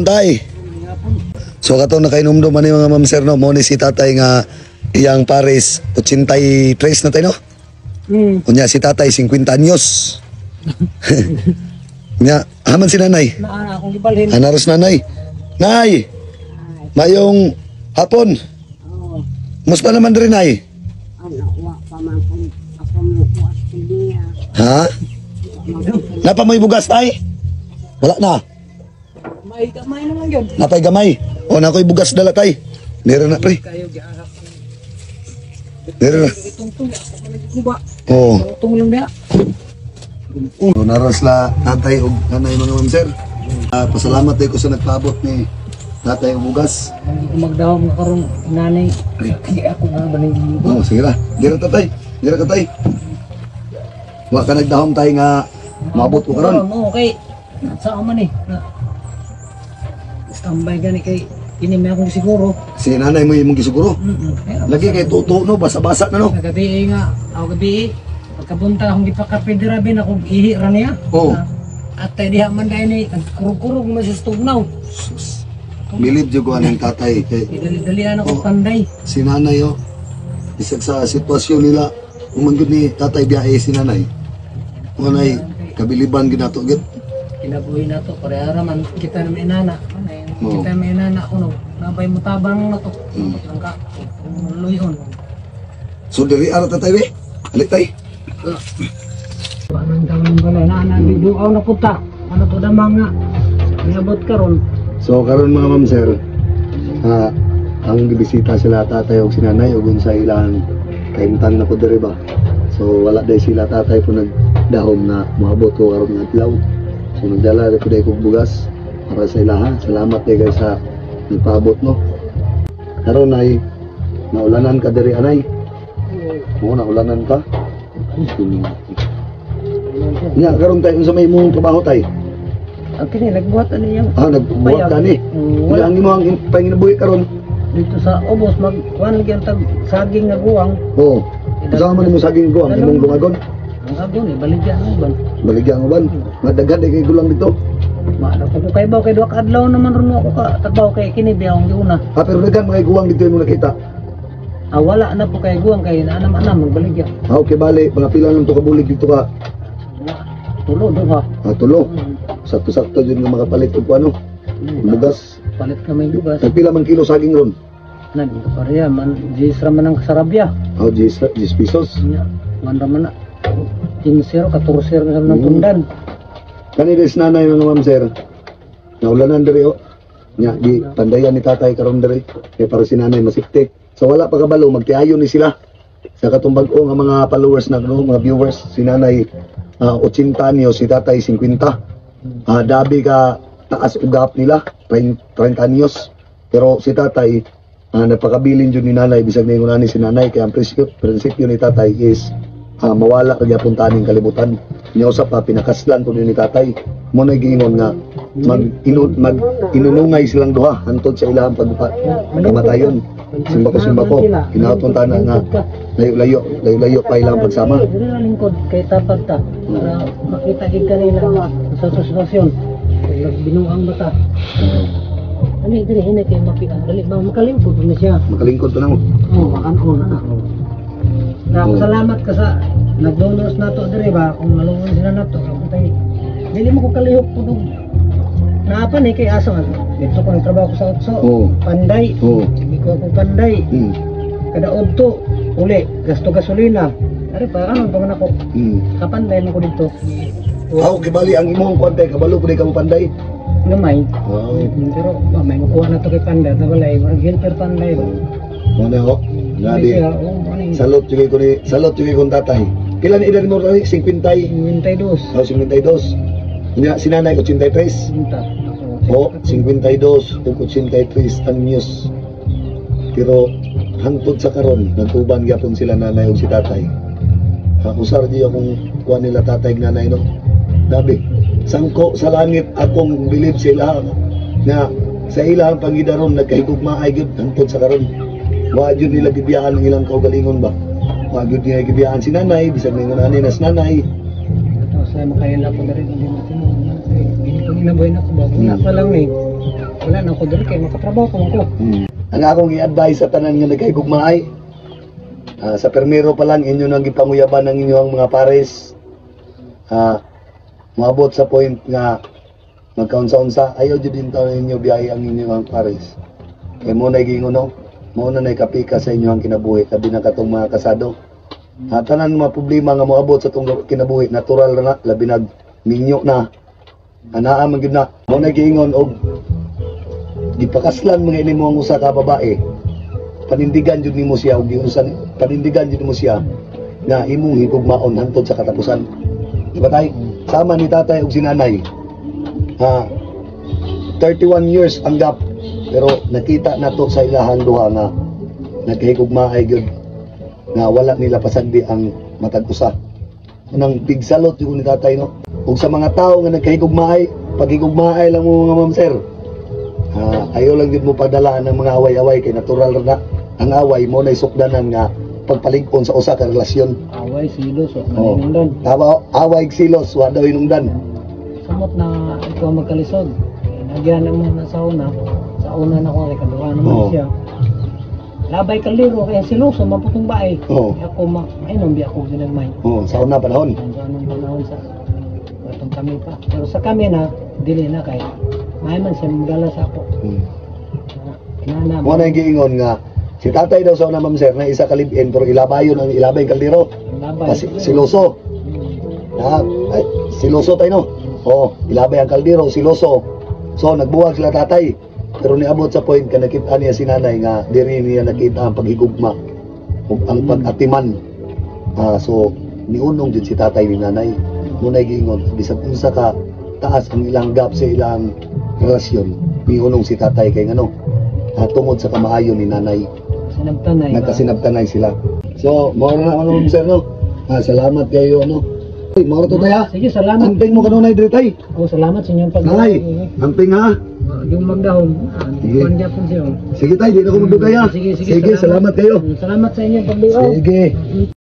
Tay. So kato nakainumdum man ni mga ma'am sir no, mo ni si tatay nga iyang pares 83 na tayo no. Unya si tatay 50 anyos. Nya, haman si nanay. Naa akong gibalhin. Anaros nanay. Nay. Mayong hapon. Oo. Musta naman diri, nay? Ano, wa pa man kung ako mo kuha sa niya. Ha? Napa may bugas, tay? Wala na. May gamay na lang yun. Napay gamay. O na ako'y bugas dala, tay. Meron na, pre. Kayo giahak. Meron na. Itungtong ako man nagkuba. Oo. Tungtong lang diha. Oh. Naros la tatay og nanay, mga ma'am sir. Ah, pasalamat ko sa nagpaabot ni tatay og bugas. Hindi ko magdahom nga karong nanay. Kaya ako nga ba ning Oh, sige ra. Dira tatay. Dira ka, tay. Wa ka nagdahom, tay, nga maabot ko karon. Oo, okay. Sa man eh. Na, standby gani kay ini may akong siguro. Si nanay mo imong gisiguro. Lagi kay tuto no, basa-basa na no. Kagabi nga, ako gabi pagkabunta akong gipakape dira bin akong ihi ra niya. Oo. At tay diha man dai ni kurog-kurog man sa tugnaw. Sus. Bilib jud ko aning tatay kay Dali-dalian ako panday. Si nanay oh. Bisag sa sitwasyon nila, kung man gud ni tatay biyahe si nanay. Mo nay kabiliban gyud nato gyud. Kinabuhi na to, pareha man kita na may inana. Anay, Oo. kita may inana kuno. Nabay mo tabang na to. Lang ka. Luyon. So diri ara tatay be. Alik tay. Anong tawag balay na ana duaw na puta. Ano to damang nga. Niabot karon. So karon, mga ma'am sir, ang gibisita sila tatay og si nanay ug unsa ilang kahimtang na po diri ba. So wala day sila tatay po nagdahom na moabot ko karon nga adlaw. So nagdala ko day kog bugas para sa ilaha. Salamat day kay sa nagpaabot no. Karon ay naulanan ka diri, anay. Oo, naulanan ka. Nya karon tayo, unsa may imong trabaho, tay? Ang kini nagbuhat ani yang Ah, nagbuhat ka ni. Wala. Wala ang imong panginabuhi karon. Dito sa ubos mag kuan lagi ang tag saging nga guwang. Oo. Unsa man imo saging ko ang imong lungagon? Ang agon eh baligya ang uban. Baligya ang uban. Madaghan kay gulang dito. Maano ko kay baw kay duha ka adlaw naman ron ako ka trabaho kay kini biya ang giuna. Ah, pero daghan mga guwang dito imong nakita. Ah, wala na po kay guwang kay naanam anam magbaligya. Ah, okay, bale, mga pila lang to kabulig dito ka? Tulo duha. Ah, tulo. Sakto-sakto jud nga makapalit og ano, bugas. Palit kami bugas. Nagpila man kilo saging ron? Nag pareha man jis ra man ang sarabya. Ah, 10, 10 pesos. Nya man ra man na. 15 14 ra man ang tundan. Kani des nanay, mga ma'am sir. Naulanan diri oh. Nya di pandayan ni tatay karon diri kay para si nanay masipte. So wala pa kabalo magtiayon ni sila. Sa katong bag-o nga mga followers na no, mga viewers, si nanay 80 anyos, si tatay 50. Ah, dabi ka taas og gap nila, 30 anyos. Pero si tatay napakabilin jud ni nanay bisag ningon ani si nanay kay ang prinsipyo ni tatay is mawala ka gyapon taning kalibutan. Nya usa pa pinakaslan po ni tatay. Mo na giingon nga mag inunungay silang duha hantod sa ilahang pagpa kamatayon. Simba ko, simba ko. Hinaton tana nga layo-layo, layo-layo pa ilang pagsama. Dili na lingkod kay tapad ta para makita gid kanila sa sitwasyon. Kay nagbinuang bata. Ani diri hinay kay mapika dali ba makalingkod na siya. Makalingkod pa na mo. Oh, makan na. Na salamat ka sa nag-donors nato diri ba kung nalungon sila nato kung tay dili mo ko kalihok pud og naapan eh kay asa man dito ko nagtrabaho ko sa Otso. Panday. Hindi ko ako panday. Kada udto uli gasto gasolina. Ari pa ano pa man ako. Kapanday man ko dito. Ah, okay, bali ang imong kuan tay kabalo pud ka mo panday. Gamay. Oh. Pero ba, may makuha na to kay panday. Na balay, murag helper panday ba. Mo na ho. Grabe. Siya, oh, ano yun? Salot jud ko ni salot jud kong tatay. Pila ni edad mo tay? 50. 52. Oh, 52. Nya si nanay 83. Punta. O, 52 ug 83 anyos. Pero hangtod sa karon nagtuban gyapon sila nanay ug si tatay. Ha, usar di akong kuan nila tatay ug nanay no. Grabe. Sangko sa langit akong bilib sila nga sa ilang pangidaron nagkahigugmaay gyud hangtod sa karon. Wa gyud nila gibiyaan ang ilang kaugalingon ba. Wa gyud nila gibiyaan si nanay bisag ningon ani na si nanay. Ito sa makaila ko na rin hindi mo tinuod. Hindi ko inabuhin ako ba. Una pa lang eh. Wala na ko diri kay makatrabaho ko man ko. Ang akong i-advise sa tanan nga nagkahigugmaay, sa permero pa lang inyo nang gipanguyaban ang inyong mga pares. Moabot sa point nga magkaunsa-unsa, ayaw jud din taon ninyo biyahe ang inyong pares. Kay mo na giingon, no, mao na nay kapika sa inyong kinabuhi, labi na katong mga kasado. Tanan mga problema nga moabot sa tong kinabuhi, natural na, labi nag minyo na. Anaa man gyud na. Mao na giingon og gipakaslan mga ini mo ang usa ka babae, panindigan jud nimo siya og giunsa, panindigan jud nimo siya nga imong higugmaon hangtod sa katapusan. Di ba, tay? Sama ni tatay ug si nanay. 31 years ang gap, pero nakita nato sa ilahang duha nga nagkahigugmaay gyud nga wala nila pasagdi ang matag usa. Unang big salute jud ni tatay, no. Ug sa mga tao nga nagkahigugmaay, paghigugmaay lang mo, mga ma'am, sir. Ayaw lang jud mo padala ng mga away-away kay natural ra na ang away mo na isukdanan nga pagpalig-on sa usa ka relasyon. Away, silos, o Oo. maninungdan. Tama, away ug silos wa daw hinungdan. Samot na ikaw magkalisod. Nagyan mo na sa una. Sa una na ko, kay kaduha naman siya. Labay kaldero, kaya siloso, maputong bae. Ako ma mainom, di ako ginagmay. Oh, sa una panahon. Sa anong panahon sa atong kami pa. Pero sa kami na, dili na kay may man siya magdala sa ako. Nana, Mo na yung giingon nga si tatay daw sa una, ma'am, sir, na isa ka live-in pero ilabayon ang ilabay ang kaldero. Labay. Kasi siloso. Ay, siloso tayo, no. Oo, ilabay ang kaldero, siloso. So nagbuwag sila tatay. Pero niabot sa point ka nakita niya si nanay nga diri niya nakita ang paghigugma ug ang pag-atiman. So niunong jud si tatay ni nanay. Munay giingon bisag unsa ka taas ang ilang gap sa ilang relasyon, niunong si tatay kay ngano, tungod sa kamaayo ni nanay. Sinabtanay ba? Nagkasinabtanay sila. So, mao na mga ma'am, sir, no. Salamat kayo, no. Uy, mao ra to, tay, ha. Sige, salamat. Amping mo kanunay diri, tay. Oh, salamat sa inyong pag Nay, amping ha. Yung magdahom, Sige. kuan gyapon siya. Sige tay, di na ko magdugay ha. Sige, sige, Sige, salamat kayo. Salamat sa inyong pagduaw. Sige.